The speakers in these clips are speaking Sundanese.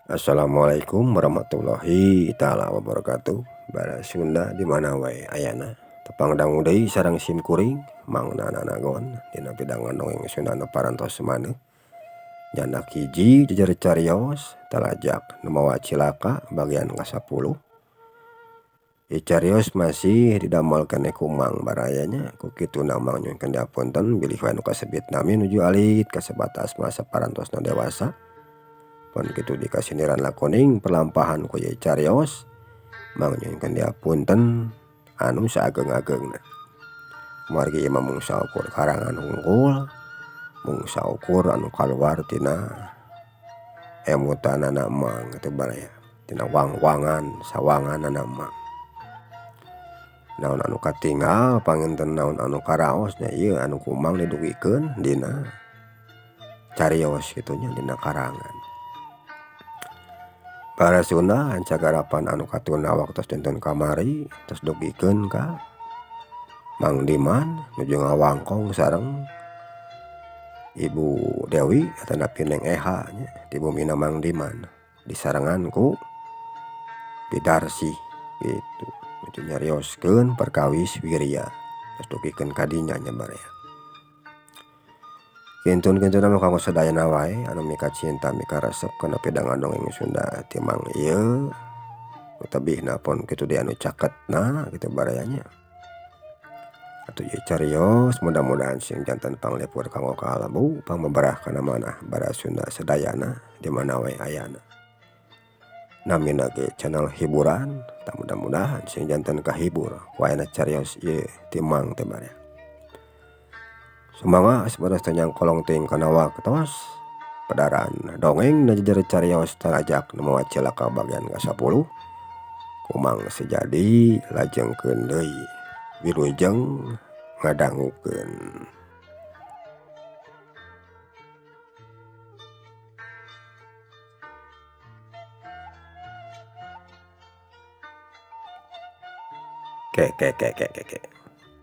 Assalamualaikum warahmatullahi taala wabarakatuh. Bara Sunda di mana wae ayana tepang dangu deui sareng sim kuring Mang Nananagon dina pidangan dongeng Sunda nu parantos maneuh nyandak hiji jejer carios talajak nu mawa cilaka bagian ka-10. Ieu carios masih didamel keneh ku Mang baraya nya ku kituna Mang nyuhunkeun dihapunten bilih anu kasebut nami nuju alit kasebatas masa parantosna dewasa. Pon kitu dikasindiran lakoning perlampahan ku ieu carios Mang nyuhunkeun dihapunten anu saageng-agengna. Kumargi ieu mah mung saukur karangan hungkul mung saukur anu kaluar tina emutanana Mang kitu baraya tina wang-wangan sawanganana Mang. Naon anu katinggal panginten naon anu karaos nya ieu anu ku Mang didugikeun dina carios kitu nya dina karangan. Para Sunda cagarapan anu katunda waktos dinten kamari tos dugikeun ka Mang Diman nuju ngawangkong sareng Ibu Dewi atanapi Neng Eha nya di bumina Mang Diman disarengan ku Bidarsih kitu nuju nyarioskeun perkawis Wirya tos dugikeun ka dinya nya baraya. Kintun-kintun mah kanggo sadayana wae anu mikacinta mikaresep kana pidangan dongeng Sunda ti Mang ieu tebihna pon kitu deui anu caketna kitu baraya nya. Atuh ieu carios mudah-mudahan sing janten panglipur kanggo kalbu pangbeberah kana manah bara Sunda sadayana di mana wae ayana. Namina ge channel hiburan tah mudah-mudahan sing janten kahibur ku ayana carios ieu ti Mang teh baraya. Sumangga sabaras teu nyangkolong teuing kana waktos pedaran dongeng na jejer carios talajak nu mawa cilaka bagian ka-10 ku Mang Sejadi lajengkeun deui wilujeng ngadangukeun. Ke ke ke ke ke ke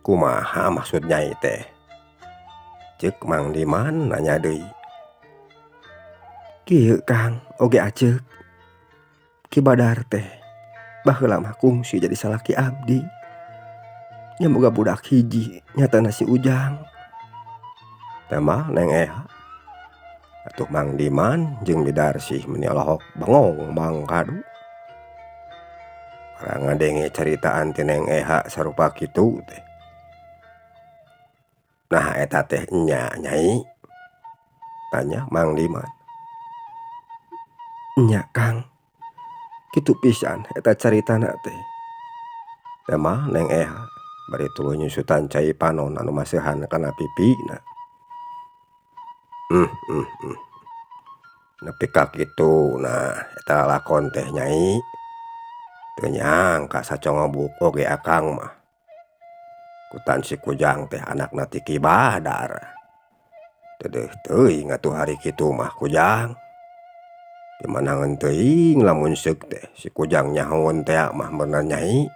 kumaha maksud nyai teh ceuk Mang Diman nanya deui. Kieu Kang oge aceuk Ki Badar teh baheula mah kungsi jadi salaki abdi nya boga budak hiji nyatana si Ujang. Teh mah Neng Eha atuh Mang Diman jeung Bidarsih meuni olohok bengong Mang Kadu. Ngadenge caritaan ti Neng Eha sarupa kitu teh. Nah eta teh nya Nyai tanya Mang Diman. Nya Kang kitu pisan eta caritana teh. Teh mah Neng Eha bari tuluy nyusutan cai panon anu maseuhan kana pipina. Nepi ka kitu nah eta lalakon teh Nyai. Teu nyangka sacongobuk oge akang mah. Kutan si Kujang teh anakna ti Ki Badar. Deudeuh teuing atuh hari kitu mah Kujang. Pimanangan teuing lamun seuk teh si Kujang nyahoeun tea mah bener Nyai.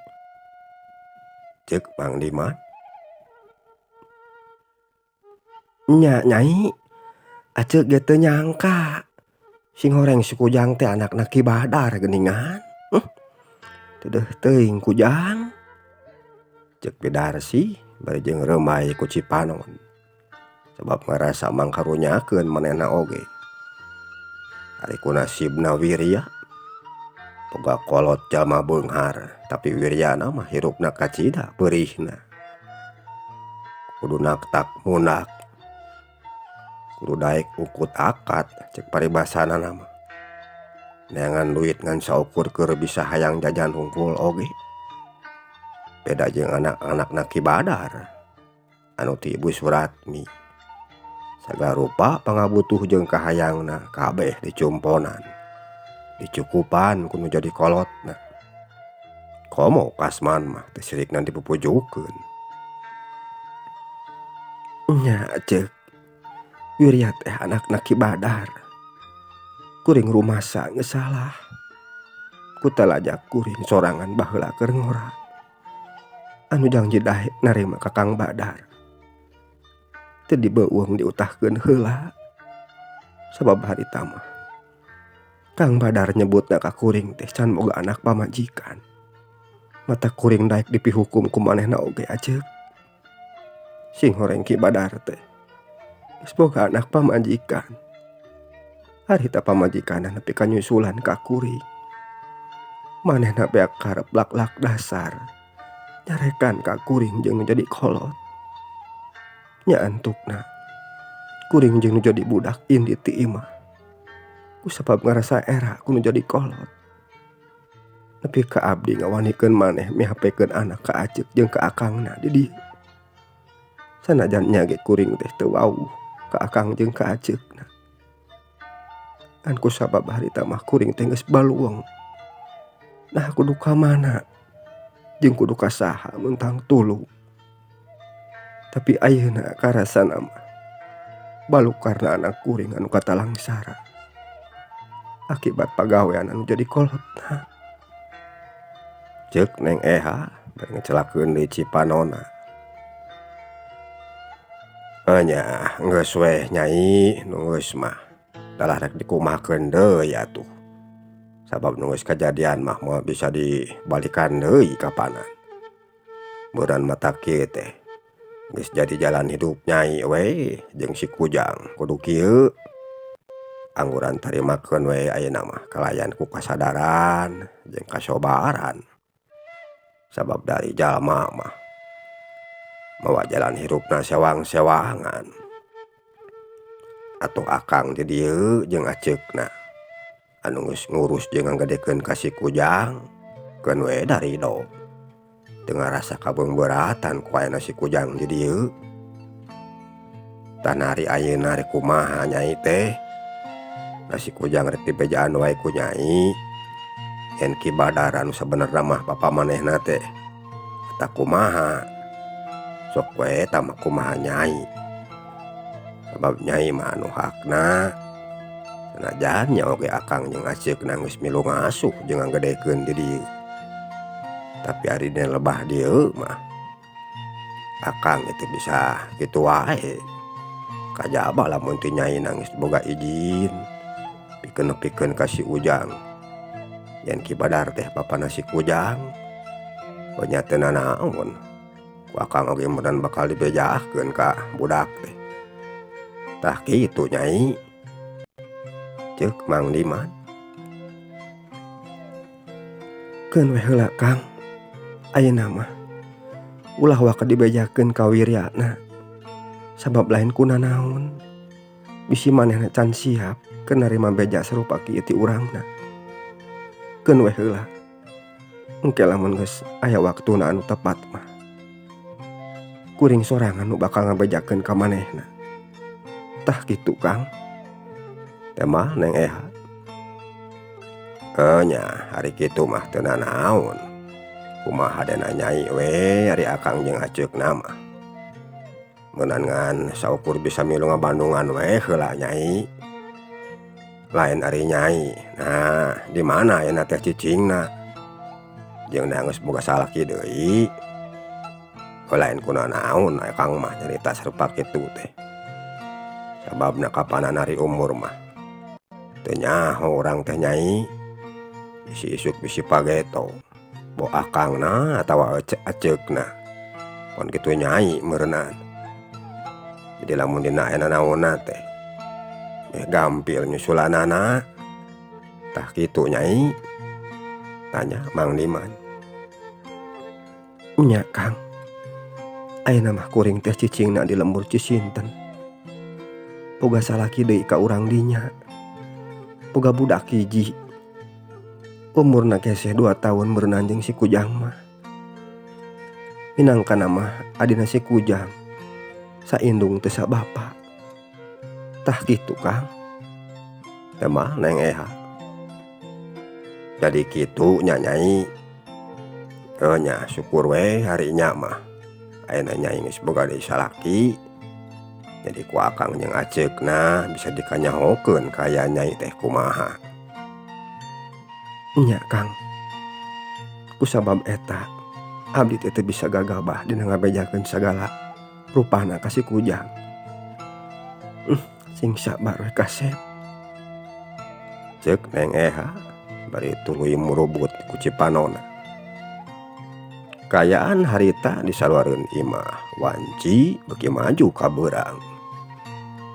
Ceuk Mang Diman. Nya Nyai aceuk ge teu nyangka sing horeng si Kujang teh anakna Ki Badar geuningan. Deudeuh teuing Kujang. Ceuk Bidarsih bari jeung reumay ku Cipanon. Sabab ngarasa mangkarunyakeun manehna oge. Ari ku nasibna Wirya boga kolot jalma beunghar tapi Wiryana mah hirupna kacida peurihna. Kudu naktak mundak kudu daek ukut akat ceuk paribasanana mah. Neangan duit ngan saukur keur bisa hayang jajan hungkul oge. Beda jeung anak-anakna Ki Badar anu ti Ibu Suratmi. Sagala rupa pangabutuh jeung kahayangna kabeh dicumponan. Dicukupan ku nu jadi kolotna. Komo Kasman mah teu sirikna dipupujukeun. Nya ceuk Wirya teh anakna Ki Badar. Kuring rumasa geus salah. Ku talajak kuring sorangan baheula keur ngora. Anu janji daek narima ka Kang Badar. Teu dibeuweung diutahkeun heula. Sabab harita mah Kang Badar nyebutna ka kuring teh can boga anak pamajikan. Matak kuring daek dipihukum ku manehna oge aceuk. Sing horeng Ki Badar teh geus boga anak pamajikan. Harita pamajikanna nepi ka nyusulan ka kuring. Manehna beak karep lak-lak dasar nyarekan ka kuring jeung nu jadi kolot. Nya antukna kuring jeung nu jadi budak indit ti imah. Kusabab ngarasa era ku nu jadi kolot. Nepi ka abdi ngawanikeun maneh mihapekeun anak ka aceuk jeung ka akangna di dieu. Sanajan nya ge kuring teh teu wawuh ka akang jeung ka aceukna. Ngan kusabab harita mah kuring teh geus balueng. Nah kudu ka mana jeung kudu ka saha mun tang tulung. Tapi ayeuna karasana mah balukarna anak kuring anu katalangsara. Akibat pagawean anu jadi kolotna. Ceuk Neng Eha bari ngecelakeun deui cipanona. Nya geus weh nyai nu geus mah dalah rek dikumahakeun deui atuh. Sabab nu geus kajadian mah moal bisa dibalikan deui kapanan. Beuran mata kieu teh geus jadi jalan hidup nyai we jeung si Kujang kudu kieu. Angguran tarimakeun we ayeuna mah kalayan ku kasadaran jeung kasobaran. Sabab dari jalma mah mawa jalan hirupna sewang-sewangan. Atuh akang di dieu jeung aceukna anu geus ngurus jeung ngagedekeun ka si Kujang keun we darido. Teu ngarasa kabeungbeuratan ku ayana si Kujang di dieu. Tah nari ayeuna rek kumaha nyai teh? Da si Kujang rek dibejaan wae ku nyai. Yen Ki Badar anu sabenerna mah bapa manehna teh eta kumaha? Sok we eta mah kumaha nyai. Sabab nyai mah anu hakna. Sanajan nya oge akang jeung aceukna geus milu ngasuh jeung ngagedekeun di dieu. Tapi ari dina lebah dieu mah akang teu bisa kitu wae. Kajaba lamun teu nyai geus boga izin pikeun nepikeun ka si Ujang. Yen Ki Badar teh bapana si Kujang, nya teu nanaon. Ku akang oge meureun bakal dibejakeun ka budak teh. Tah kitu nyai. Ceuk Mang Diman. Keun we heula Kang. Ayeuna mah ulah waka dibejakeun ka wiryana. Sabab lain kunanaon. Bisi manehna can siap keur narima beja sarupa kieu ti urangna. Keun we heula. Engke lamun geus aya waktuna anu tepat mah. Kuring sorangan nu bakal ngabejakeun ka manehna. Tah kitu Kang. Teh mah Neng Eha. Nya ari kitu mah teu nanaon. Kumaha dena nyai we ari akang jeung aceukna mah. Meunan ngan saukur bisa milu ngabandungan we heula nyai. Lain ari nyai. Nah, di mana ayeuna teh cicingna? Jeung da geus boga salaki deui. Lain kunanaon akang mah nyarita sarupa kitu teh. Sababna kapanan ari umur mah. Teu nyaho urang teh nyai. Bisi isuk bisi pageto. Bo akangna atawa aceukna. Pon kitu nyai meureunana. Jadi lamun dina aya nanaonna teh gampil nyusulanana. Tah kitu nyai. Tanya Mang Diman. Nya Kang. Ayeuna mah kuring teh cicingna di lembur Cisinten. Boga salaki deui ka urang dinya. Boga budak hiji. Umurna keseh 2 tahun meureunana jeung si Kujang mah. Minangkana mah adina si Kujang saindung teu sabapa. Tah kitu Kang. Teh mah Neng Eha. Jadi kitu nya nyai. Nya syukur we hari nya mah. Ayeuna nyai geus boga deui salaki. Jadi ku akang jeung aceukna bisa dikanyahokeun kaya nyai teh kumaha. Nya Kang. Kusabab eta abdi teh teu bisa gagabah dina ngabejakeun sagala rupana ka si Kujang. Sing sabar we kasep. Ceuk Neng Eha bari tuluy murubut ku cipanona. Kaayaan harita di saluareun imah wanci beuki maju ka beurang.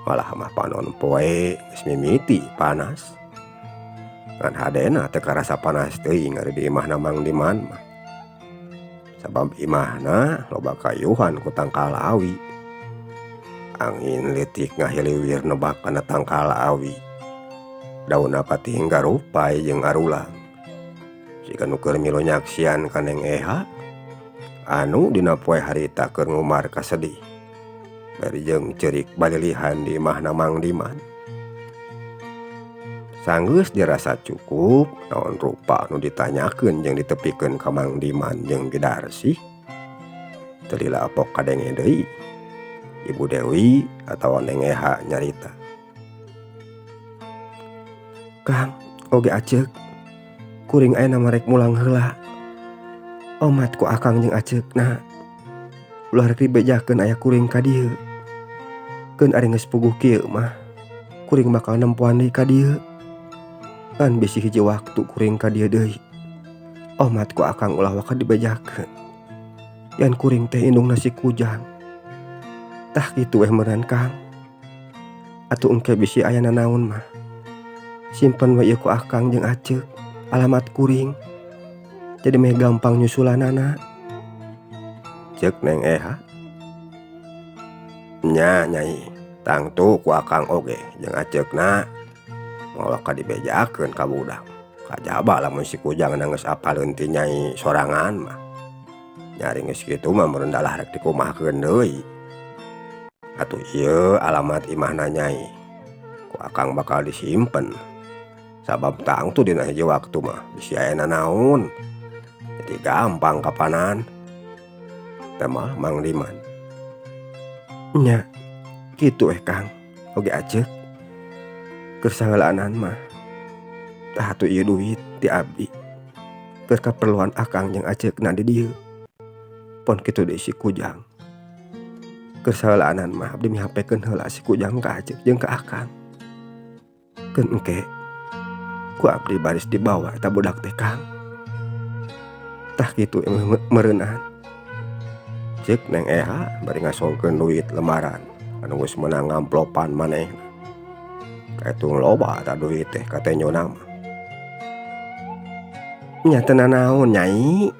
Malah mah panon poe geus mimiti panas. Ngan hadena teu karasa panas teuing ari di imahna Mang Diman mah. Sabab imahna loba kayuhan ku tangkal awi. Angin leutik ngahiliwir nebak kana tangkal awi. Daunna pating garupay jeung arulang. Siga nu keur milu nyaksian ka Neng Eha anu dina poe harita keur ngumar kasedih. Bari jeung ceurik balilihan di imahna Mang Diman. Sanggeus dirasa cukup naon rupa nu ditanyakeun jeung ditepikeun ka Mang Diman jeung Bidarsih. Teu lila pok kadenge deui Ibu Dewi atawa Neng Eha nyarita. Kang, oge Aceuk, kuring ayeuna mah rek mulang heula. Omat ku akang jeung Aceukna. Ulah rek dibejakeun aya kuring ka dieu. Keun ari geus puguh kieu mah, kuring bakal nempoan deui ka dieu. Ngan bisi hiji waktu kuring ka dieu deui. Omat ku akang ulah waka dibejakeun. Yan kuring teh indungna si Kujang. Tah kitu weh meureun Kang. Atuh engke bisi aya nanaon mah. Simpen we ieu ku akang jeung Aceuk alamat kuring. Jadi meh gampang nyusulanana. Ceuk Neng Eha. Nya Nyai, tangtu ku akang oge jeung Aceukna. Moal waka dibejakeun ka budak. Kajaba lamun si Kujang geus apaleun ti Nyai sorangan mah. Nyari geus kitu mah meureun dalah rek dikumahakeun deui. Atuh ieu alamat imahna Nyai. Ku akang bakal disimpen. Sabab tangtu dina hiji waktu mah bisi aya nanaon. Jadi gampang kapanan. Teh mah Mang Diman. Nya, kitu eh Kang, oge Aceuk. Keur saheulaanan mah. Tah atuh ieu duit ti abdi. Keur kaperluan akang jeung Aceukna di dieu. Pon kitu deui si Kujang. Keur saheulaanan mah abdi mihapekeun heula si Kujang ka Aceuk jeung ka akang. Keun engke ku abdi baris dibawa eta budak teh Kang. Tah kitu meureunan. Ceuk Neng Eha bari ngasongkeun duit lembaran anu geus meunang ngamplopan manehna. Kahitung loba eta duit teh katenyona mah. Nya teu nanaon Nyai.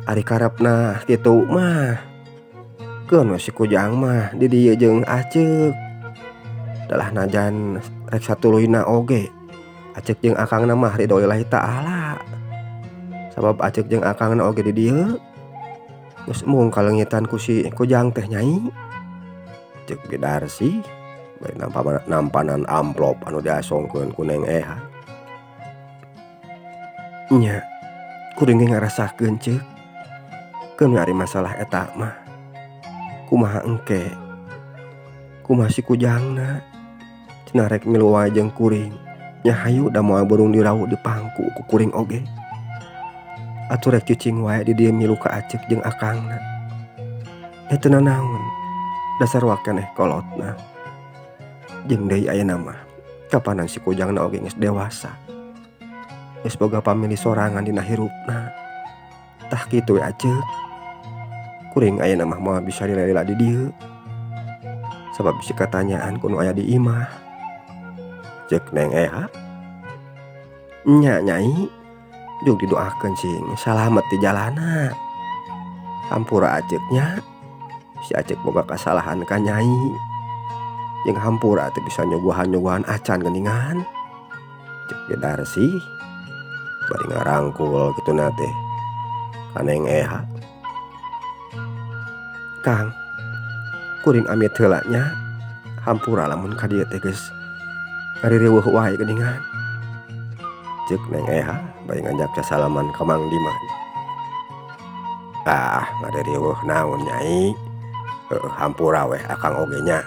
Ari karepna kitu mah. Keun we si Kujang mah di dieu jeung Aceuk. Dalah najan rek satuluyna oge. Aceuk jeung akangna mah ridho lillahi ta'ala. Sabab Aceuk jeung akangna oge di dieu. Geus embung kaleungitan ku si Kujang teh Nyai. Ceuk Bidarsih bari nampanan amplop anu diasongkeun ku Neng Eha. Nya, kuring ge ngarasakeun ceuk. Keun ari masalah eta mah. Kumaha engke? Kumaha si Kujangna? Cenah rek milu wae jeung kuring. Nya hayu da moal burung dirawu di pangku ku kuring oge. Atuh rek cicing wae di dieu milu ka Aceuk jeung akangna. Nya teu nanaon, dasar wakeneh kolotna. Jeung deui ayeuna mah kapanan si Kujangna oge geus dewasa. Geus boga pamili sorangan dina hirupna. Tah kitu we Aceuk. Kuring ayeuna mah moal bisa lila-lila di dieu. Sabab bisi katanyaan ku nu aya di imah. Ceuk Neng Eha. Nya Nyai, jug didoakeun sing salamet di jalana. Hampura Aceuk nya. Si Aceuk boga kasalahan ka Nyai. Jeung hampura teu bisa nyuguhan-nyuguhan acan geuningan. Ceuk Bidarsih bari ngarangkul kituna teh ka Neng Eha. Kang, kuring amit heula nya. Hampura lamun ka dieu teh geus ngaririweuh wae geuningan. Ceuk Neng Eha bari ngajak sasalaman ka Mang Diman. Ah, ngaririweuh naon Nyai? Heueuh hampura weh akang oge nya.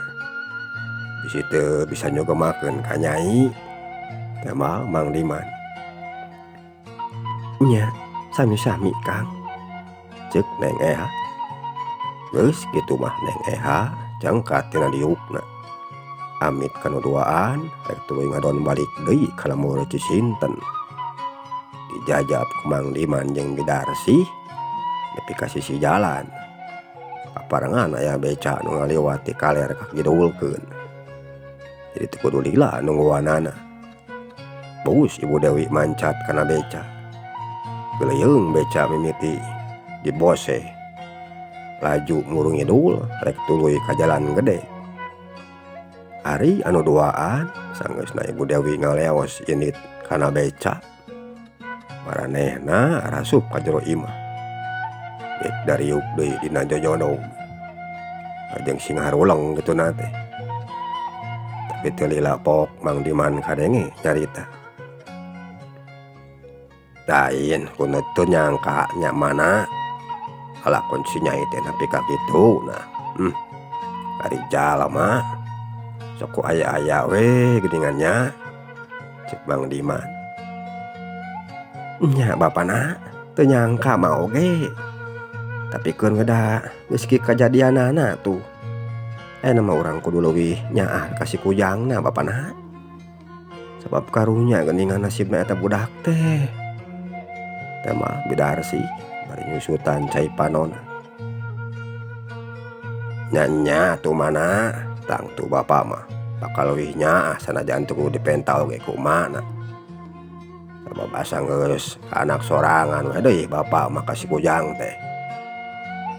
Bisi teu bisa nyugemakeun ka Nyai. Tembal Mang Diman. Nya, sami-sami Kang. Ceuk Neng Eha. Geus kitu mah Neng Eha cangkat tina diukna. Amit ka nu duaan rek tuluy ngadon balik deui ka lembur Cisinten. Dijajab ku Mang Diman jeung Bidarsih nepi ka sisi jalan. Kaparengan aya beca nu ngaliwat ti kaler ka kidulkeun. Jadi teu kudu lila nungguanana. Bagus Ibu Dewi mancat kana beca. Geleyeung beca mimiti diboseh. Laju murung ngidul rek tuluy ka jalan gede. Ari anu duaan sanggeusna Ibu Dewi ngaleos indit kana beca. Maranehna rasup ka jero imah. Geuk dariuk deui dina jojodog. Jeung sing haruleng kituna teh. Tapi teu lila pok Mang Diman kadenge nyarita. Lain ku teu nyangka nya mana kalakon si Nyai teh nepi ka kitu nah. Ari jalma sok ku aya-aya we geuningan nya ceuk Mang Diman. Nya bapana teu nyangka mah oge. Tapi keun da geus kieu kajadianana tuh. Ayeuna mah urang kudu leuwih nyaah ka si kujangna bapana. Sabab karunya geuningan nasibna eta budak teh. Teh mah Bidarsih bari nyusutan cai panona. Nya nya atuh mana tangtu bapa mah bakal leuwih nyaah sanajan teu kudu dipenta oge ku emakna. Sabab asa geus anak sorangan we deui bapa mah ka si kujang teh.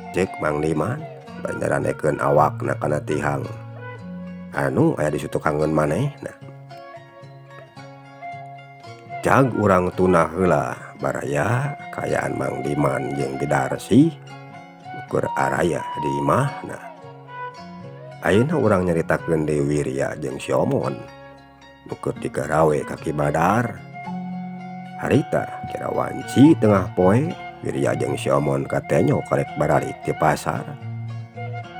Ceuk Mang Diman bari nyarandekeun awakna kana tihang anu aya di sutukangeun manehna. Jag urang tunda heula baraya kaayaan Mang Diman jeung Bidarsih ukur araya di imahna. Ayeuna urang nyaritakeun deui Wirya jeung si Omon nu keur digarawe ka Ki Badar. Harita kira wanci tengah poe Wirya jeung si Omon katenyo karek baralik ti pasar.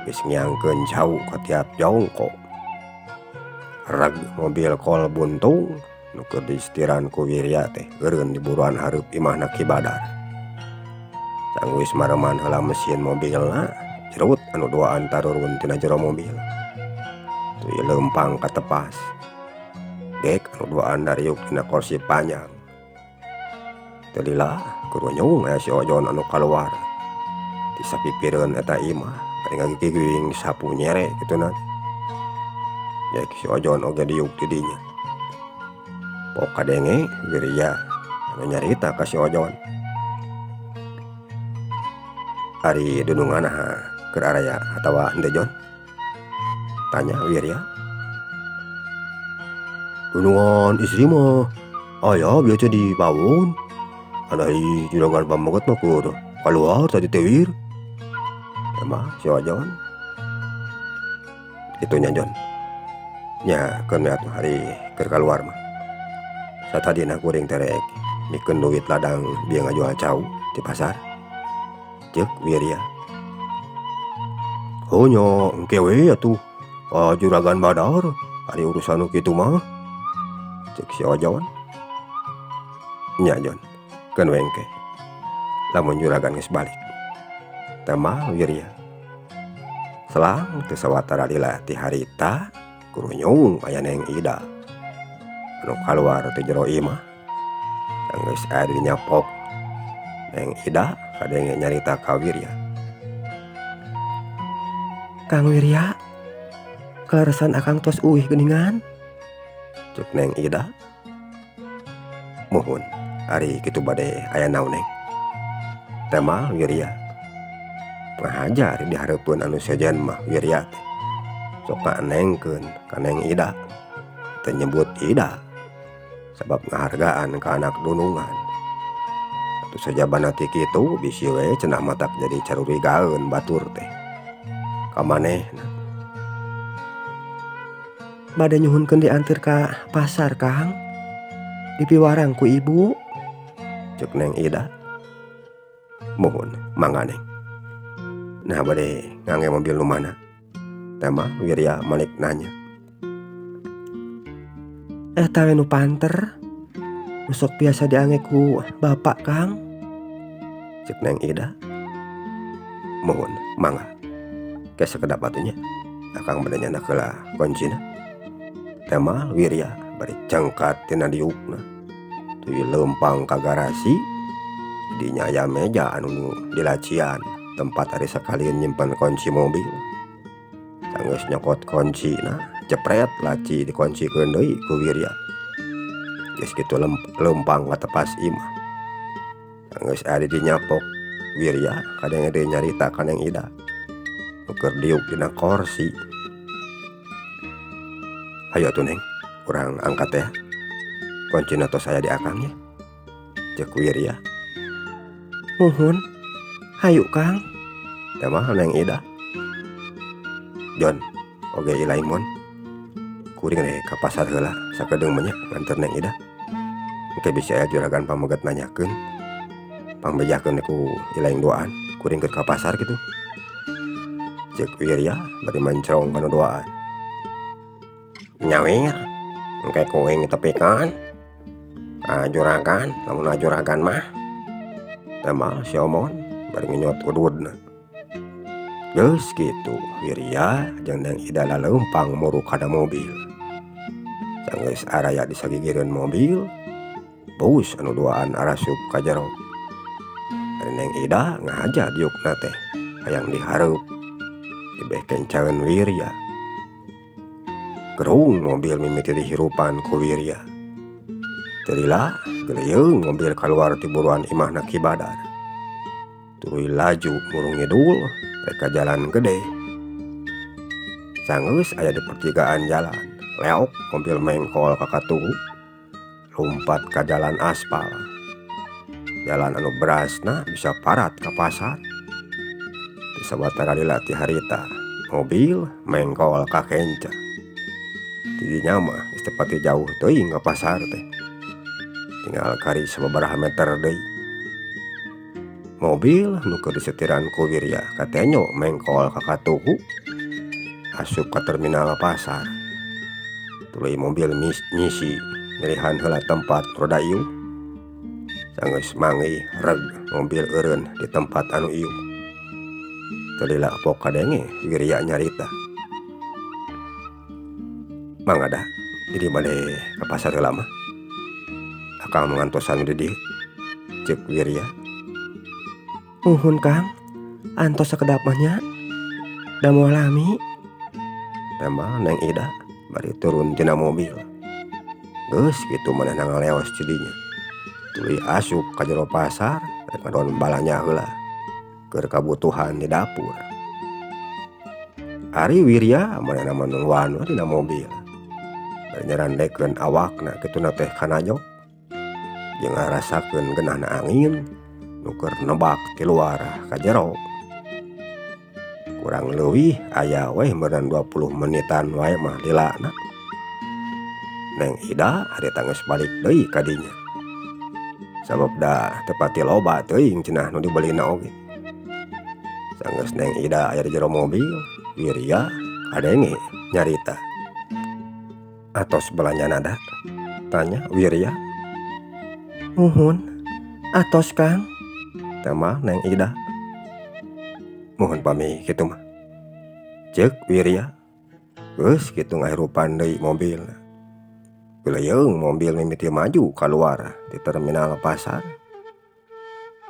Geus ngiangkeun cau ka tiap jongko. Reg mobil kol buntung nu keur disetiran ku Wirya teh eureun di buruan hareup imahna Ki Badar. Sanggeus mareman heula mesin mobilna, jerut anu duaan tarurun tina jero mobil. Tuluy leumpang katepas. Gek anu duaan dariuk dina kursi panjang. Teu lila kurunyung aya si Ojon anu kaluar. Ti sapipireun eta imah bari ngagigiging sapu nyere kituna. Gek si Ojon oge diuk di dinya. Pok kadenge Wirya anu nyarita ka si Ojon. Ari dununganna keur araya atawa henteu Jon? Tanya Wirya. Dunungan istri mah aya bieu teh di pawon. Ari juragan pameget mah keur kaluar tadi teh Wir. Emang si Ojon. Kitu nya Jon. Nya keun we atuh ari keur kaluar mah. Satadina kuring teh rek mikeun duit ladang bieu ngajual cau di pasar. Ceuk Wirya. Oh nya engke we atuh ka juragan Badar ari urusan nu kitu mah. Ceuk si Ojon. Nya Jon, keun we engke. Lamun juragan geus balik. Tambah Wirya. Selang teu sawatara lila ti harita kurunyung aya Neng Ida. Anu kaluar ti jero imah. Sanggeus aya di dinya pok. Neng Ida kadenge nyarita ka Wirya. Kang Wirya, kaleresan akang tos uih geuningan? Ceuk Neng Ida. Muhun, ari kitu bade aya naon Neng? Tema Wirya. Ngahajar di hareupeun anu sejen mah Wirya teh. Sok nganengkeun ka Neng Ida. Teu nyebut Ida. Sabab ngahargaan ka anak dunungan. Atuh sajabana ti kitu bisi we cenah matak jadi carurigaeun batur teh. Ka manehna. Bade nyuhunkeun dianteur ka pasar Kang. Dipiwarang ku ibu. Ceuk Neng Ida. Muhun mangga Neng. Nah bade ngangge mobil nu mana? Tema Wirya malik nanya. Eta we nu panter. Nu sok biasa diangge ku bapak Kang. Ceuk Neng Ida. Muhun mangga. Ke sakedap atuh nya. Akang bade nyandak heula kuncina. Temal Wirya bari cengkat tina diukna tuluy leumpang ka garasi dinya aya meja anu dilacian tempat ari sakalian nyimpen kunci mobil. Sanggeus nyokot kuncina jepret laci dikuncikeun deui ku Wirya. Geus kitu leumpang ka tepas imah. Sanggeus aya di dinya pok Wirya kadenge deui nyarita ka Neng Ida nu keur diuk dina korsi. Hayu atuh Neng urang angkat teh kuncina tos aya di akang nya ceuk Wirya. Muhun hayu Kang teh mah Neng Ida. Jon oge Ilai mon kuring rek ka pasar heula sakedeung mah nya nganter Neng Ida. Engke bisi aya juragan pameget nanyakeun pangbejakeun ku Ilaing duaan kuring keur ka pasar kitu. Ceuk Wirya bari mencrong kana duaan. Nya Wir engke kuring tepikeun ka juragan lamun juragan mah teh mah si Omon bari ngenyot ududna. Geus kitu Wirya jeung Neng Ida laleumpang muru kana mobil. Sanggeus araya di sagigireun mobil bus anu duaan arasup ka jero. Ari Neng Ida ngahaja diukna teh hayang dihareup dibeh kencaeun Wirya. Gerung mobil mimiti dihirupan ku Wirya. Teu lila geuleuyeung mobil kaluar ti buruan imahna Ki Badar. Tuluy laju murung ngidul rek ka jalan gede. Sanggeus aya di pertigaan jalan leok mobil mengkol ka katuhu lumpat ka jalan aspal. Jalan anu berasna bisa parat ka pasar. Teu sabatara lila ti harita mobil mengkol ka kenca. Ti dinya mah geus teu pati jauh teuing ka pasar teh. Tinggal kari sababaraha meter deui. Mobil nu keur disetiran ku Wirya katenyo mengkol ka katuhu asup ka terminal pasar. Tuluy mobil nyisi milihan heula tempat roda iuh. Sanggeus manggih reg mobil eureun di tempat anu iuh. Teu lila pok kadenge Wirya nyarita. Mangga da jadi bade ka pasar heula mah. Akang ngantosan di dieu ceuk Wirya. Muhun Kang antos sakedap mah nya da moal lami. Tembal Neng Ida bari turun tina mobil. Geus kitu manehna ngaleos ti dinya. Tuluy asup ka jero pasar rek ngadon balanja heula keur kabutuhan di dapur. Ari Wirya manehna mah nungguan we dina mobil. Bari nyarandekeun awakna kituna teh kana jok jeung ngarasakeun geunahna angin nu keur nebak ti luar ka jero. Kurang leuwih aya weh meureun 20 menitan wae mah lilana. Neng Ida harita geus balik deui ka dinya. Sabab da teu pati loba teuing cenah nu dibelina oge. Sanggeus Neng Ida aya di jero mobil, Wirya kadenge nyarita. Atos belanjana da? Tanya Wirya. Muhun atos Kang tembal Neng Ida. Muhun pami kitu mah ceuk Wirya. Geus kitu ngahirupan deui mobilna. Geuleuyeung mobil mimiti maju kaluar ti terminal pasar.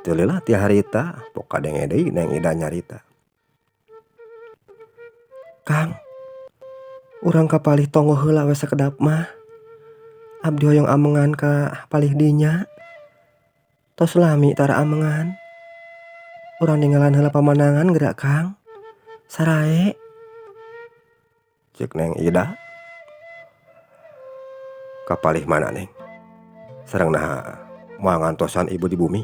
Teu lila ti harita pok kadenge deui Neng Ida nyarita. Kang urang ka palih tonggoh heula we sakedap mah. Abdi hoyong amengan ka palih dinya. Tos lami tara amengan. Urang ninggalan heula pamandangan geura Kang. Sarae ceuk Neng Ida. Ka palih mana Neng? Sareng naha moal ngantosan ibu di bumi.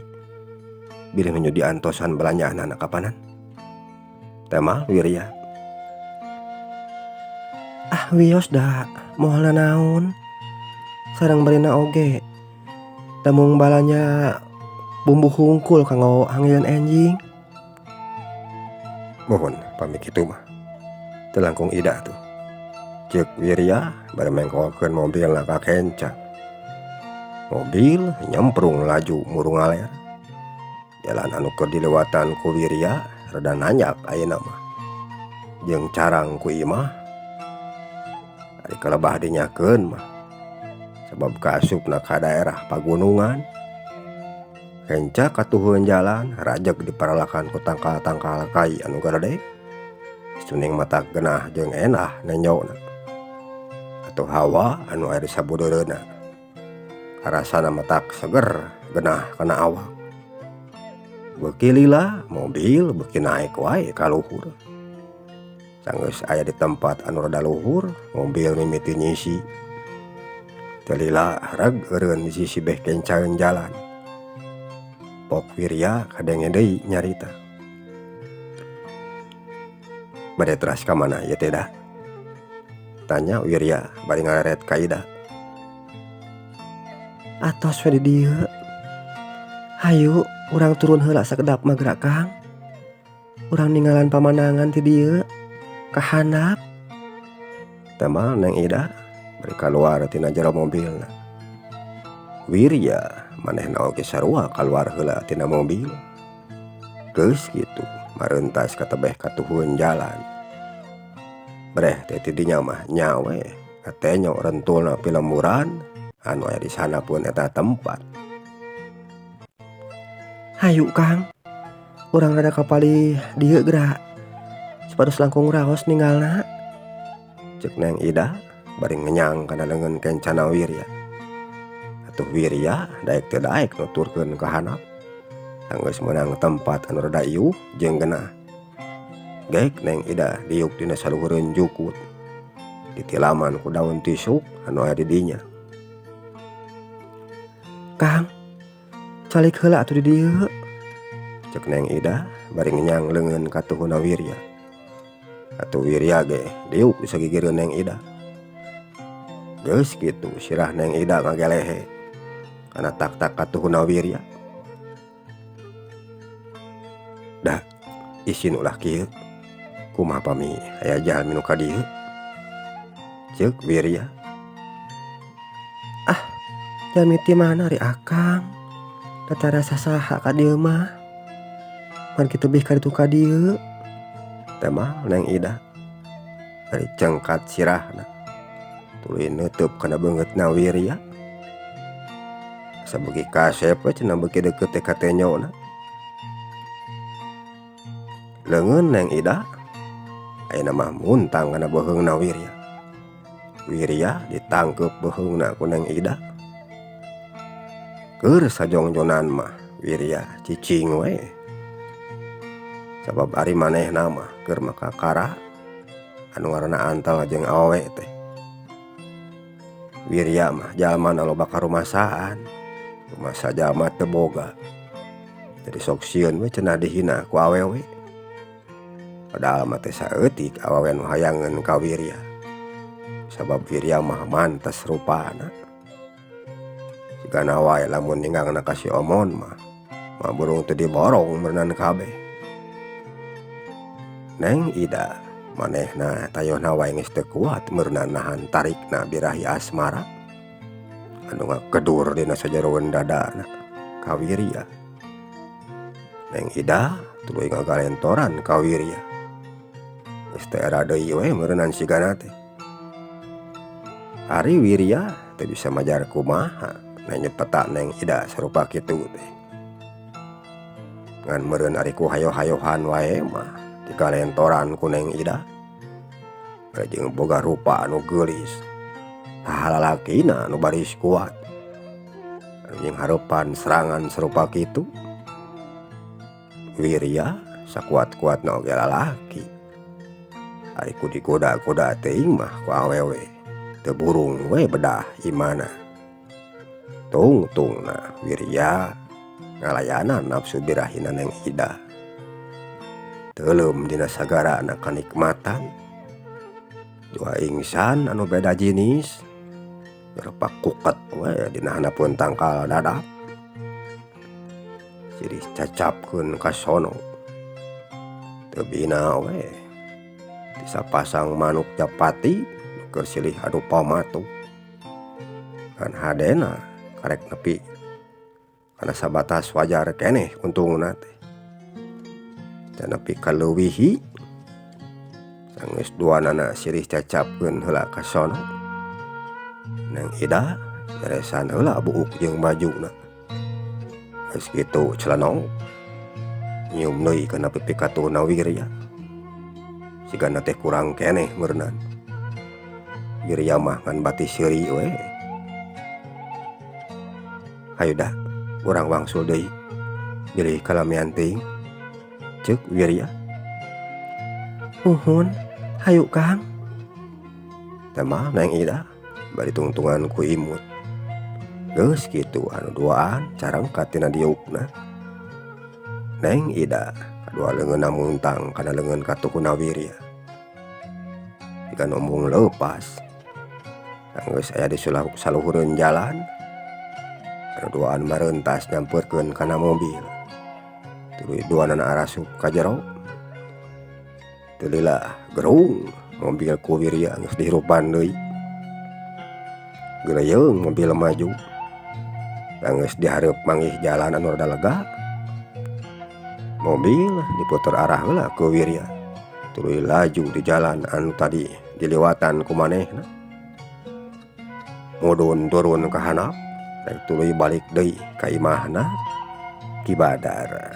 Bilih nuju diantosan belanjaanana kapanan. Temal Wirya. Ah wios da moal nanaon. Sareng barina oge da mung balanja bumbu hungkul kanggo hangeuan enjing. Muhun pami kitu mah. Teu langkung Ida tuh. Ceuk Wirya bari mengkolkeun mobilna ka kenca. Mobil nyemprung laju murung ngaler. Jalan anu keur dilewatan ku Wirya rada nanjak ayeuna mah. Jeung carang ku imah. Ari kalebah dinyakeun mah sabab kaasupna ka daerah pagunungan. Kenca katuhueun jalan rajeg diparalakan ku tangkal-tangkal kai anu garede. Suning matak genah jeung endah nenjona. Atuh hawa anu aya di sabudeureunna karasana matak seger genah kana awak. Beuki lila mobil beuki naek wae ka luhur. Sanggeus aya di tempat anu rada luhur mobil mimiti nyisi. Teu lila reg eureun di sisi beh kencaeun jalan. Pok Wirya kadenge deui nyarita. Bade teras ka mana ieu teh dah? Tanya Wirya bari ngareret ka Ida. Atos we di dieu. Hayu urang turun heula sakedap mah geura Kang. Urang ninggalan pamandangan ti dieu ka handap. Tama Neng Ida bari kaluar tina jero mobilna. Wirya manehna oge sarua kaluar heula tina mobil. Geus kitu mareuntas katebeh katuhueun jalan. Breh teh ti dinya mah nya we katenyo rentulna pilemburan anu aya di sanapeun eta tempat. Hayu Kang, urang rada kapalih dieu geura supados langkung raos ninggalna. Ceuk Neng Ida bari ngenyang kana leungeun kencana Wirya. Atuh Wirya daek teu daek nuturkeun ka handap. Sanggeus meunang tempat anu rada iuh jeung genah. Gek Neng Ida diuk dina saluhureun jukut. Ditilaman ku daun tisuk anu aya di dinya. Kang, calik heula atuh di dieu. Ceuk Neng Ida bari ngenyang leungeun katuhuna Wirya. Atuh Wirya ge diuk di sagigireun Neng Ida. Geus kitu sirah Neng Ida ngagelehe kana tak-tak katuhuna Wirya. Dah isin ulah kieu. Kumaha pami aya jalmi nu ka dieu? Ceuk Wirya. Ah, jalmi ti mana ari Akang? Da tara sasaha ka dieu mah. Pan kitu bih ka ditu ka dieu. Teh mah Neng Ida bari cengkat sirahna. Tuluy neuteub kana beungeutna Wirya. Asa beuki kasep we cenah beuki deukeut teh ka tenyona. Leungeun Neng Ida ayeuna mah muntang kana beuheungna Wirya. Wirya ditangkeup beuheungna ku Neng Ida. Keur sajongjonan mah Wirya cicing we. Sabab ari manehna mah keur makakara anu ngaranna antel jeung awewe teh. Wirya mah jalma nu loba karumasaan, rumasa jalma teu boga. Jadi sok sieun we cenah dihina ku awewe. Padahal mah teh saeutik awewe nu hayangeun ka Wirya. Sabab Wirya mah mantes rupana. Sigana wae lamun ninggangna ka si Omon mah, mah burung teu diborong meureunan kabeh. Neng Ida manehna tayohna wae geus teu kuat meureunan nahan tarikna birahi asmara anu ngakedur dina sajaroeun dadana ka Wirya. Neng Ida tuluy ngagalentoran ka Wirya. Geus teu era deui we meureunan sigana teh. Ari Wirya teu bisa majar kumaha nanya peta Neng Ida sarupa kitu teh. Ngan meureun ari ku hayo-hayohan wae mah digalentoran ku Neng Ida. Bari jeung boga rupa anu geulis. Saha lalakina anu baris kuat. Anu jeung hareupan serangan sarupa kitu. Wirya sakuat-kuatna oge lalaki. Ari ku digoda-goda teuing mah ku awewe teu burung we bedah imana. Tungtungna Wirya ngalayanan nafsu birahina Neng Ida. Teuleum dina sagarana kanikmatan. Dua ingsan anu beda jinis gerepak kuket we dina handapeun tangkal dadap. Sirih cacapkeun ka sono. Teu bina we disapasang manuk japati keur silih adu pamatu. Ngan hadena karek nepi kana sabatas wajar keneh untungna teh. Teu nepi kaleuwihi sanggeus duanana sirih cacapkeun heula ka sono. Neng Ida beresan heula buuk jeung bajuna. Geus kitu celenong nyium deui kana pipi katuhna Wirya. Sigana teh kurang keneh meureunan. Wirya mah ngan bati seuri we. Hayu dah urang wangsul deui bilih kalamian teuing ceuk Wirya. Muhun hayu Kang. Tah Neng Ida bari tungtungan ku imut. Geus kitu anu duaan carangkat tina diukna. Neng Ida kadua leungeunna muntang kana leungeun katuhuna Wirya. Jiga embung leupas. Geus aya di saluhureun jalan. Anu duaan mareuntas nyamperkeun kana mobil. Tuluy duanana arasup ka jero. Teu lila gerung mobil ku Wirya geus dihirupan deui. Geureyeung mobil maju. Geus dihareup manggih jalan anu rada lega. Mobil diputer arah heula ku Wirya. Tuluy laju di jalan anu tadi diliwatan ku manehna. Mudun turun ka handap, rek tuluy balik deui ka imahna Ki Badar.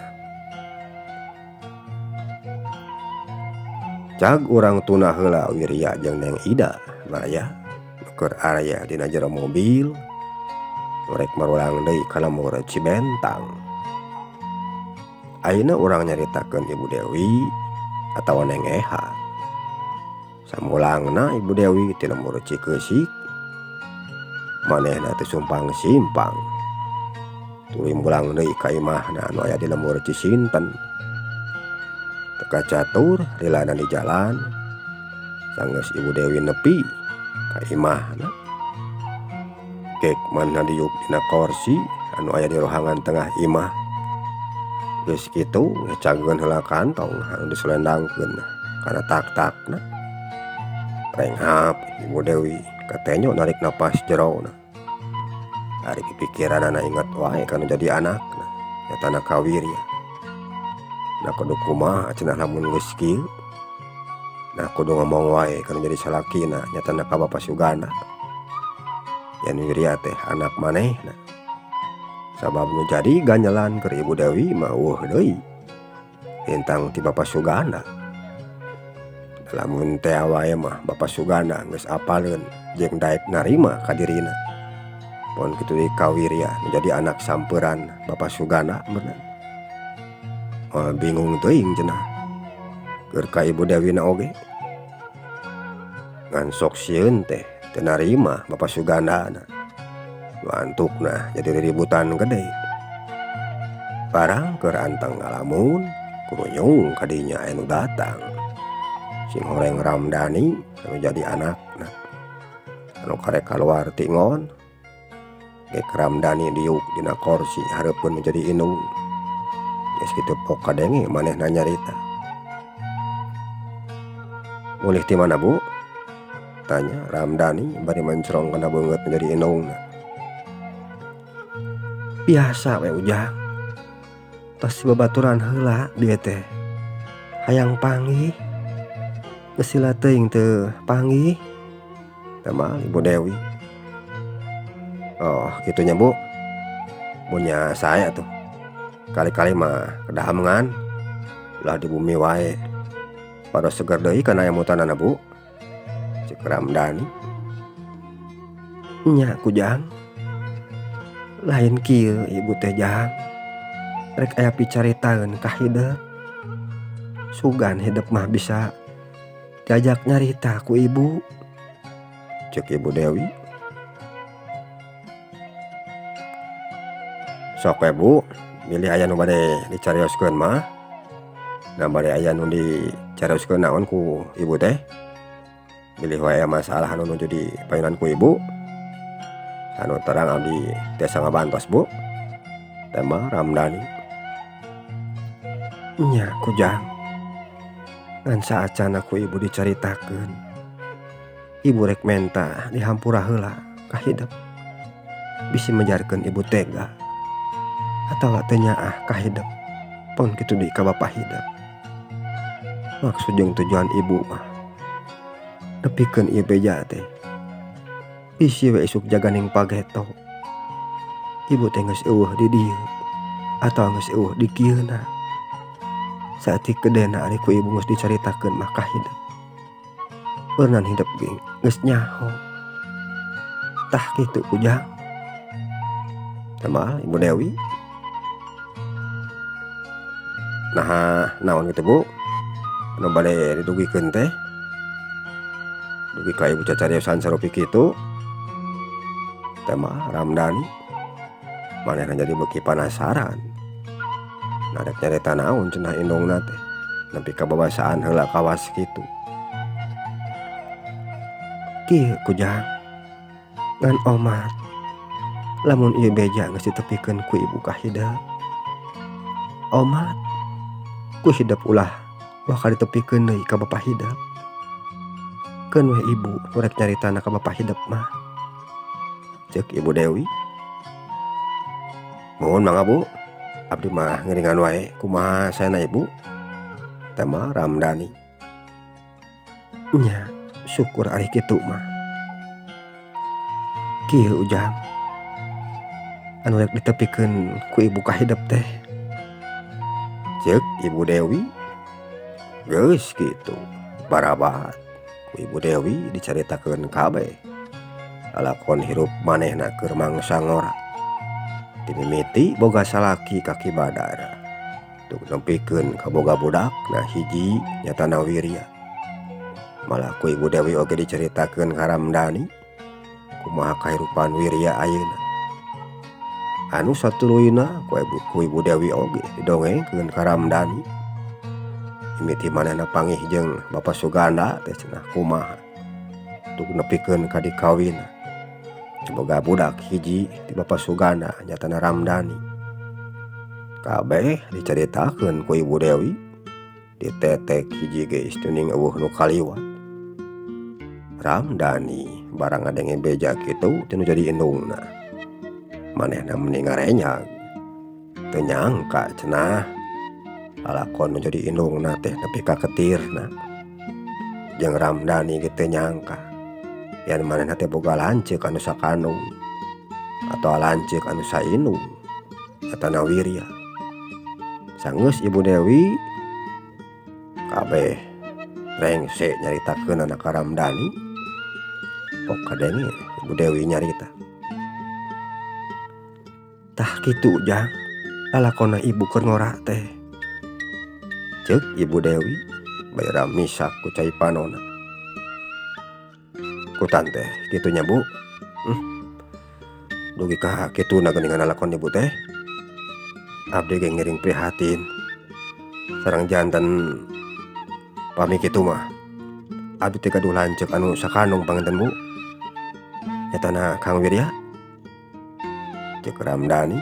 Cag urang tuna heula Wirya jeung Neng Ida baraya nu keur aya dina jero mobil rek marulang deui ka lembur Cibentang. Ayeuna urang nyaritakeun Ibu Dewi atawa Neng Eha. Samulangna Ibu Dewi ti lembur Cikeusik. Manehna teh sumpang-simpang. Tuluy mulang deui ka imahna anu aya di lembur Cisinten. Teu kacatur lilana di jalan. Sanggeus Ibu Dewi nepi ka imahna. Gek manehna diuk dina korsi anu aya di rohangan tengah imah. Geus kitu ngecageun heula kantong anu diselendangkeun kana tak-takna. Renghap Ibu Dewi katenyo narik napas jerona. Ari pikiranana inget wae kana jadi anakna nyatana ka Wirya. Nah kudu kumaha cenah lamun geus kieu. Nah kudu ngomong wae kana jadi salakina nyatana ka Bapa Suganda. Yen Wirya teh anak manehna. Sabab nu jadi ganjelan keur Ibu Dewi mah eueuh deui. Lintang ti Bapa Suganda. Lamun teh wae mah Bapa Suganda geus apaleun jeung daek narima ka dirina. Pon kitu deui ka Wirya menjadi anak samperan Bapa Suganda bener. Oh, bingung teuing cenah. Keur ka Ibu Dewi na oge. Ngan sok sieun teh teu narima Bapa Suganda na. Nu antukna jadi riributan gede. Barang keur anteng ngalamun kurunyung kadinya aya nu datang. Sing horeng Ramdhani anu jadi anakna. Anu karek kaluar ti ngon. Gek Ramdhani diuk dina korsi hareupeun menjadi indung. Geus kitu pok kadenge manehna nyarita. Mulih ti mana Bu? Tanya Ramdhani bari mencrong kana beungeut menjadi indungna. Biasa we Ujang. Tos babaturan heula dieu teh. Hayang panggih. Geus sila teuing teu panggih. Tama Ibu Dewi. Oh, kitu nya Bu. Mun nya saya tuh. Kali-kali mah kedahamengan. Ulah di bumi wae. Pados seger deui kana emutanana Bu. Ceuk Ramdhani. Nya Kujang. Lain kieu ibu teh Jang. Rek aya picaritaeun ka hidep. Sugan hidep mah bisa diajak nyarita ku ibu. Ceuk Ibu Dewi. Sok we Bu, bilih aya nu bade dicarioskeun mah. Nah bade aya nu dicarioskeun naon ku ibu teh. Bilih wae masalah anu nuju dipayunan ku ibu. Anu terang abdi tiasa ngabantos Bu. Tema Ramdhani. Nya Kujang. Ngan saacana ku ibu dicaritakeun. Ibu rek menta dihampura heula ka hidep. Bisi mejarkeun ibu tega. Atawa teu nyaah ka hidep. Pon kitu deui ka bapa hidep. Maksud jeung tujuan ibu mah nepikeun ieu beja teh. Bisi we isuk jaganing pageto. Ibu teh geus eueuh di dieu atawa geus eueuh di kieuna. Saeutik gedena ari ku ibu geus dicaritakeun mah ka hidep. Beurnan hidep ge geus nyaho. Tah kitu Ujang. Tembal Ibu Dewi. Naha naon kitu Bu? Anu bade didugikeun teh? Dugi ka ibu cacariosan sarupi kitu. Tembal Ramdhani. Manehna jadi beuki panasaran. Nah rek nyarita naon cenah indungna teh nepi ka babasaan heula kawas kitu. Kieu Kujang ngan omat lamun ieu beja geus ditepikeun ku ibu ka hidep. Omat ku hidep ulah bakal ditepikeun deui ka bapa hidep. Keun we ibu nu rek nyaritana ka bapa hidep mah. Ceuk Ibu Dewi. Muhun mangga Bu, abdi mah ngiringan wae kumaha saena ibu? Tema Ramdhani. Nya syukur ari kitu mah. Kieu Ujang anu rek ditepikeun ku ibu ka hidep teh. Ceuk Ibu Dewi. Geus kitu barabat ku Ibu Dewi dicaritakeun kabeh. Lalakon hirup manehna keur mangsa ngora. Timimiti boga salaki ka Ki Badar. Tuk nepikeun ka boga budak na hiji nyatana Wirya. Malah ku Ibu Dewi oge dicaritakeun ka Ramdhani kumaha kahirupan Wirya ayeuna. Anu satuluyna ku Ibu Dewi oge didongengkeun ka Ramdhani. Mimiti manehna panggih jeung Bapa Suganda teh cenah kumaha. Tuk nepikeun ka dikawinna. Boga budak hiji ti Bapa Suganda nyatana Ramdhani. Kabeh dicaritakeun ku Ibu Dewi ditetek hiji ge istuning eueuh nu kaliwat. Ramdhani barang ngadenge beja kitu teu nu jadi indungna. Manehna meni ngarenyag. Teu nyangka cenah lalakon nu jadi indungna teh nepi ka ketirna. Jeung Ramdhani ge teu nyangka yen manehna teh boga lanceuk anu sakandung atawa lanceuk anu saindung nyatana Wirya. Sanggeus Ibu Dewi kabeh rengse nyaritakeunana ka Ramdhani. Pok kadenge Ibu Dewi nyarita. Tah kitu Ujang lalakonna ibu keur ngora teh. Ceuk Ibu Dewi bari ramisak ku cai panona. Kutan teh kitu nya Bu. Dugi ka kituna geuningan lalakon ibu teh. Abdi ge ngiring prihatin. Sareng janten pami kitu mah. Abdi teh gaduh lanceuk anu sakandung panginten Bu. Nyatana Kang Wirya. Ceuk Ramdhani.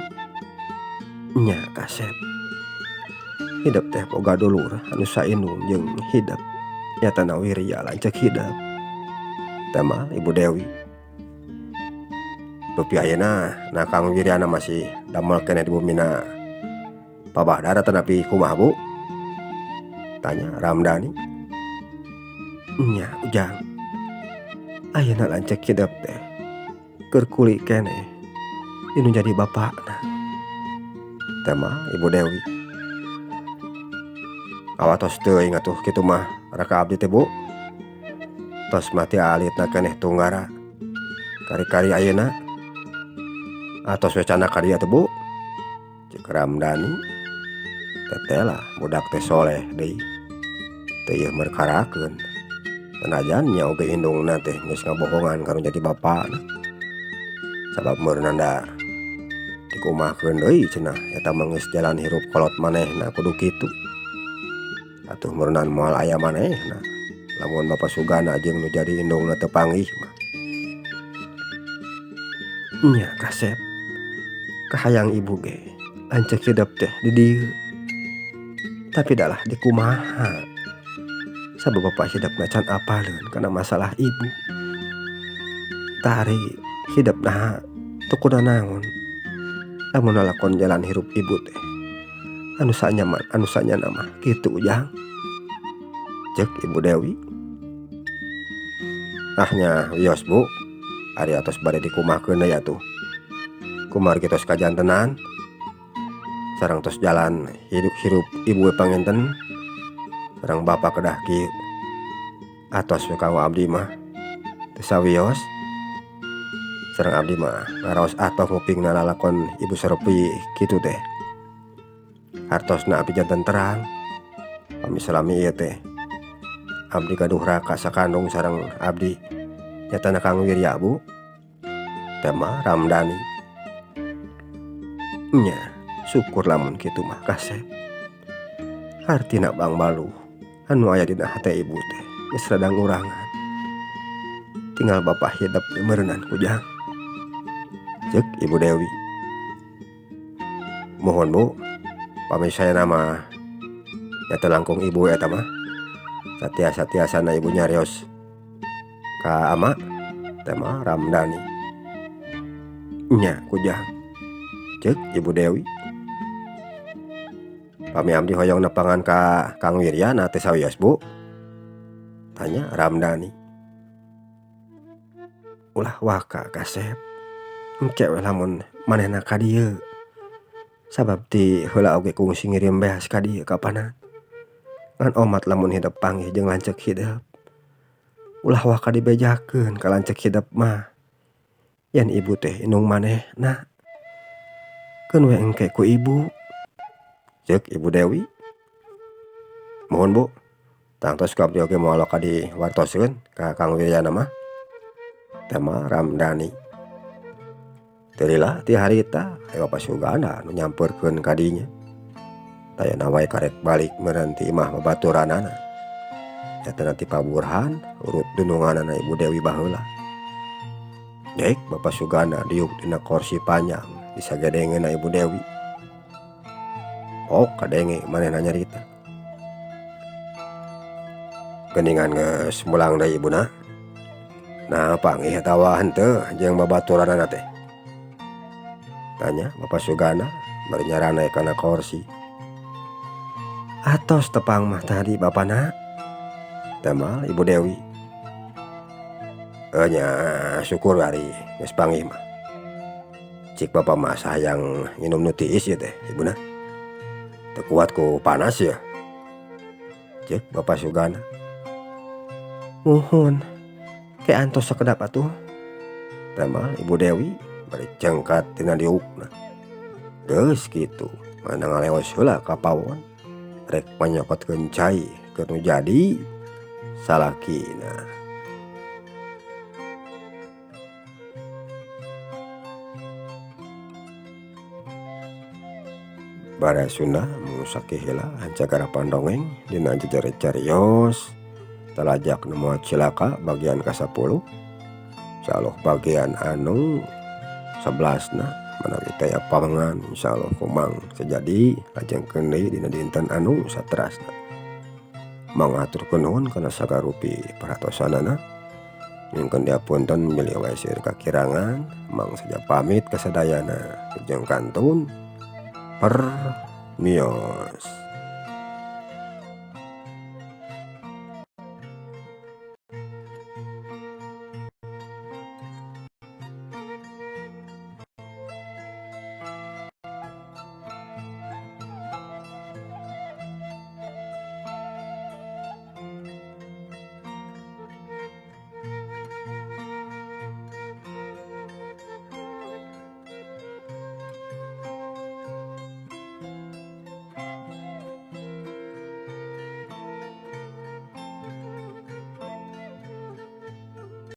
Nya kasep. Hidep teh boga dulur anu saindung jeung hidep. Nyatana Wirya lanceuk hidep. Tema Ibu Dewi. Dupi ayeuna na Kang Wiryana masih damel keneh di bumina Pak Badar atanapi kumaha Bu? Tanya Ramdhani. Nya Ujang. Ayeuna lanceuk hidep teh keur kuli keneh dinu jadi bapakna. Tema Ibu Dewi. Awatos teuing atuh kitu mah raka abdi teh Bu. Tos mati alitna keneh tunggara. Kari-kari ayeuna atos we candak ka dieu atuh Bu. Ceuk Ramdhani. Teteh lah budak teh soleh deui. Teu ieu merkarakeun. Sanajan nya oge indungna teh geus ngabohongan ka nu jadi bapana. Sabab meureunna da dikumahakeun deui cenah eta mah geus jalan hirup kolot manehna kudu kitu. Atuh meureunnan moal aya manehna. Lamun Bapa Suganda jeung nu jadi indungna teu panggih mah. Nya kasep. Kahayang ibu ge lanceuk hidep teh di dieu. Tapi dalah dikumaha. Sabab bapa hidep mah can apaleun kana masalah ibu. Tari hidep naha teu kunanaon. Lamun lalakon jalan hirup ibu teh anu sanyaman anu sanyana mah kitu Ujang. Ceuk Ibu Dewi. Tah nya wios Bu. Ari atos bade dikumahkeun deui atuh. Kumargi tos kajantenan sareng tos jalan hidup hirup ibu we panginten sareng bapa kedah kieu. Atos we kanggo abdi mah teu sawios sareng abdi mah ngaraos atoh ngupingna lalakon ibu Serpi kitu teh. Hartosna abdi janten terang pami salami ieu teh abdi gaduh raka sakandung sareng abdi nyatana Kang Wirya Bu. Tema Ramdhani. Nya syukur lamun kitu mah kasep. Hartina Bang Baluh anu aya dina hate ibu teh geus rada ngurangan. Tinggal bapak hidep meureunan kujang. Ceuk Ibu Dewi. Mohon Bu, pami saena mah nya teu langkung ibu eta mah. Satiasa-tiasana ibu nyarios ka ama tema Ramdhani. Nya kujang. Ceuk Ibu Dewi. Pami abdi hoyong nepangan ka Kang Wirya na teu sawios Bu? Tanya Ramdhani. Ulah waka kasep. Engke we lamun manehna ka dieu. Sabab ti heula oge kungsi ngirim beas ka dieu kapanan. Ngan omat lamun hidep panggih jeung lanceuk hidep. Ulah waka dibejakeun ka lanceuk hidep mah. Yen ibu teh indung manehna. Keun we engke ku ibu. Ceuk Ibu Dewi. Mohon Bu, tangtos ku abdi oge moal ka diwartoskeun ka Kang Wiryana mah. Tema Ramdhani. Teu lila ti harita aya Bapak Suganda nu nyamperkeun ka dinya. Tayana wae karek balik meureun ti imah babaturanana. Nyatana ti Pak Burhan urut dununganana Ibu Dewi baheula. Dek Bapak Suganda diuk dina korsi panjang disagedengeunna Ibu Dewi. Ok kadenge manehna nyarita. Geuningan geus mulang deui ibuna. Nah panggih atawa henteu jeung babaturanana teh? Tanya Bapak Suganda bari nyaranai kana korsi. Atos tepang mah tadi bapana? Temal Ibu Dewi. Nya syukur ari geus panggih mah. Cik bapa mah hayang nginum nu tiis ieu teh ibuna. Teu kuat ku panas ya. Ceuk Bapak Suganda. Muhun ke antos sakedap atuh. Temal Ibu Dewi bari cengkat tina diukna. Geus kitu mana ngaleos heula ka pawon rek manyokotkeun cai keur nu jadi salakina. Baraya Sunda mung sakieu heula hancagara pandongeng dina jejere carios talajak nu moal cilaka bagian ka-10 insyaallah bagian anu 11 na manawi teh pamengan insyaallah kumang sajadi lajengkeun deui dina dinten anu saterasna. Mangaturkeun nuhun kana sagarupi perhatosanana. Nyungkeun diapunten bilih wae seueur kakirangan mang saja pamit kasadayana jeung kantun permios.